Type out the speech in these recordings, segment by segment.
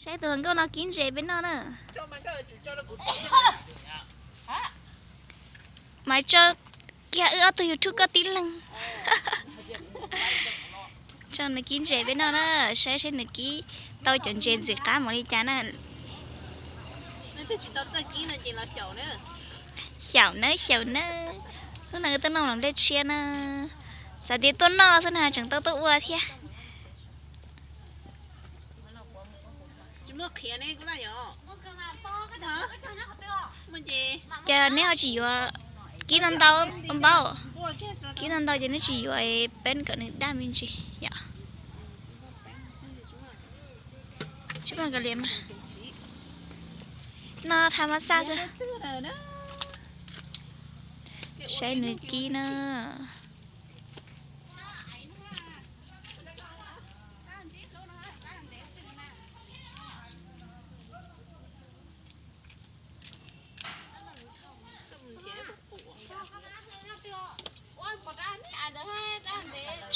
Saib tus hluas nkauj no kib ntses peb noj na. Mas tso kiag wb ob tug YouTube koj tib leeg. Tso nws kib ntses peb noj na, saib saib nws kib tau cov ntses ntxim qab npaum li cas na. Xyaum nawb, xyaum nawb. Hnub no wb tuaj noj los nplej tshiab na. Xav tias tuaj noj xwb na tseem tau tuaj ua thiab. Ces neb ho tsis yuav, kib ntau ntau, npau, kib ntau ntau ces neb tsis yuav peb kom nws daj me ntsis yom. Tsis pom kav liam mas. Noj tha mab xaj xwb. Saib nws kib na.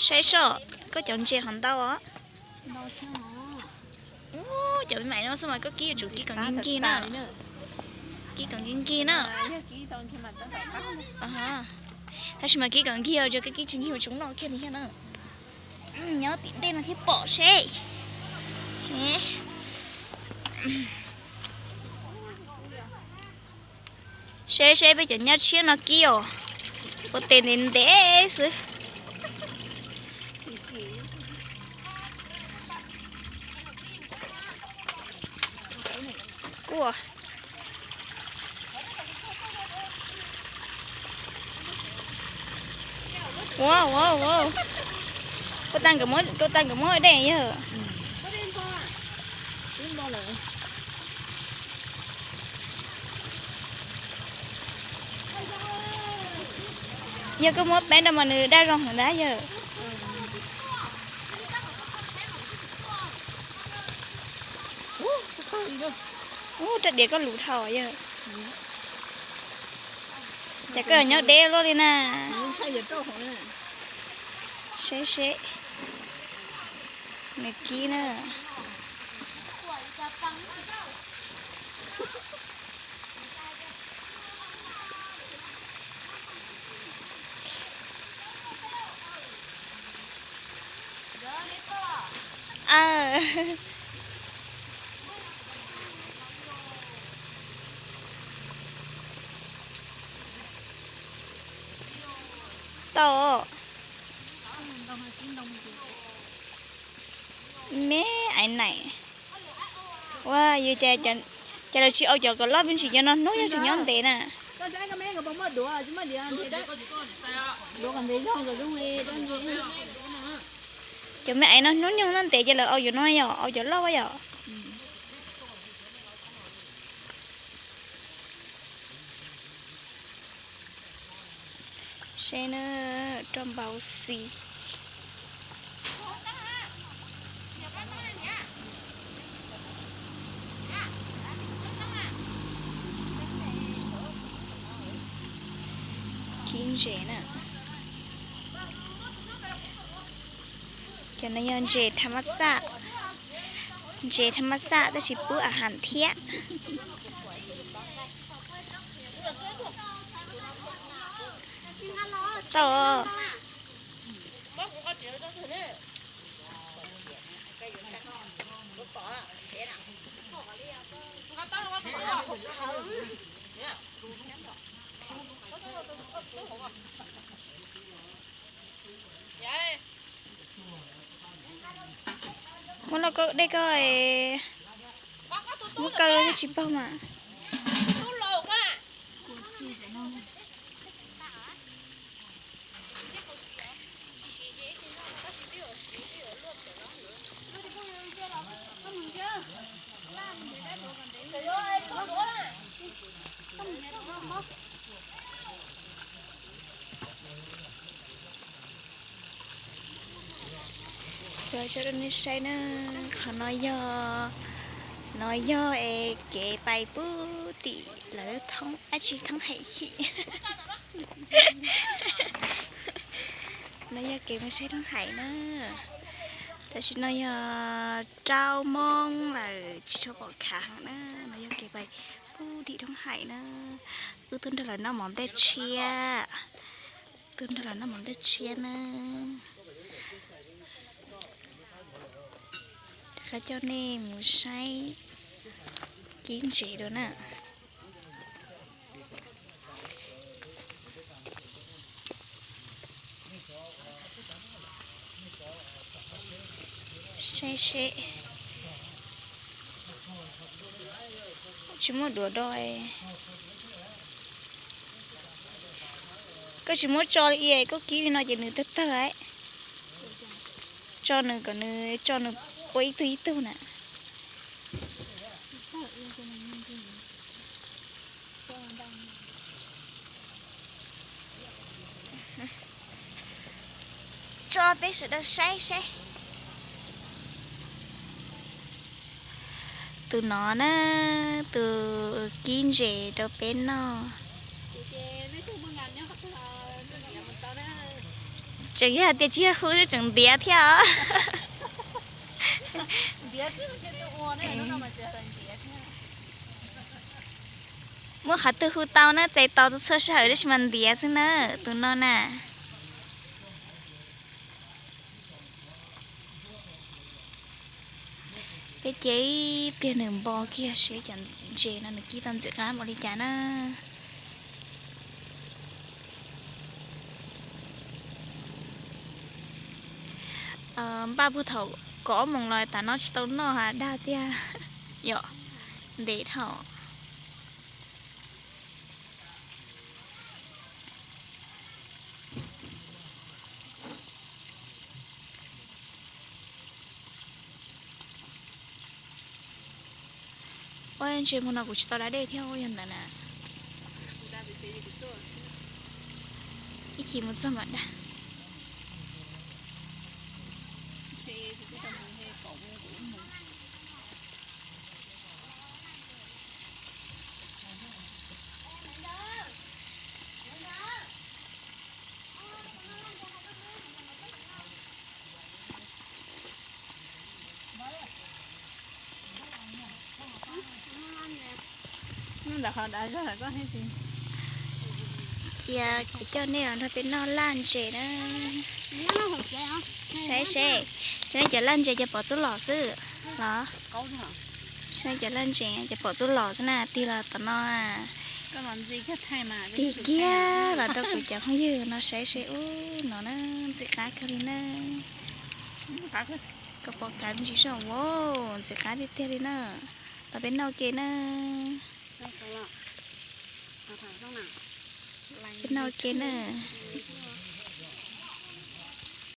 Saib soj, koj cov ntses ho ntau os. Ub, cov me me no xwb mas koj kib yuav tsum kib kom nkig nkig na. Kib kom nkig nkig na. Tab sis mas kib kom nkig os, koj kib tsis nkig ua tsis noj kiag li thiab na. Nyob tim ntej no thiaj pom seb. Seb seb peb cov nyab tshiab no kib os, ua tes ntev ntev xwb. Kuj ua ua ua, koj tau nkawd muab dej yawg. Yog koj muab peb rau mas nws daj zoo heev ntag yawg. Ub, rab diav koj lus dhau yawg. Ces koj nyob deb luaj li na. Seb seb. Nws kib na. Tau. Me aiv naim. Ua yus cas lawv tsis au cov kom loj me ntsis, cov no hnub nyoog tseem nyob ntev na. Cov me aiv no hnub nyoog nyob ntev ces lawv au cov no yom, au cov loj yom. Seb na, roj npau xi. Kib ntses na. Cov no yog ntses tha mab xaj, ntses tha mab xaj tab sis pub a has thiab. Tau. Muab loj dej koj, muab kaw los yeej tsis paug mas. Coj rau nej saib na, qhov no yog, no yog es kev pais pub tim lawv thoob dab tsi thoob hais him. No yog kev mus saib thoob hais na. Tam sim no yog rau moo lawm tsis tshua pom khav heev na, no yog kev pais pub dim roob haim na. Wb tuaj nrog lawv noj mov nplej tshiab, tuaj nrog lawv noj mov nplej tshiab na. Rov qab coj nej mus saib kib ntses dua na. Saib seb, tsis muaj duav do. Koj tsis muab tso li, koj kib li no ces nws tawg tawg lawm. Tso nws kom nws, tso nws ua ib tug ib tug na. Tso peb sawv daws saib seb. Tus no na, tus kib ntses rau peb noj. Tseem yog hais tias tsis yog hu tseem ntiav thiab os. Muaj qhov twg hu tau na, txais tos txhua sij hawm tab sis mas ntiav xwb na, tus no na. Peb cia ib pliag nws npo kiag seb cov ntses no nws kib tau ntxim qab npaum li cas na. Npaj puag thaum kaum ob moos los tas no tsis tau noj ha dag tiag. Yom, ntev dhau. Ua ntses hmo no kuv tsis tau da dej thiab ua yog ntawd na. Ib chim mus txog mam da. Cia kuv coj nej los nrog peb noj laj ntses na. Saib seb, saib cov laj ntses ces pom txuj lom xwb los? Saib cov laj ntses ces pom txuj lom xwb na, tig los tom no. Tig kiag los rau kuv cov phooj ywg no saib seb, ub no na, ntxim qab kawg li na. Koj pom kav ntsis soj, wow, ntxim qab tiag tiag li na. Los peb noj ke na. Peb noj ke na.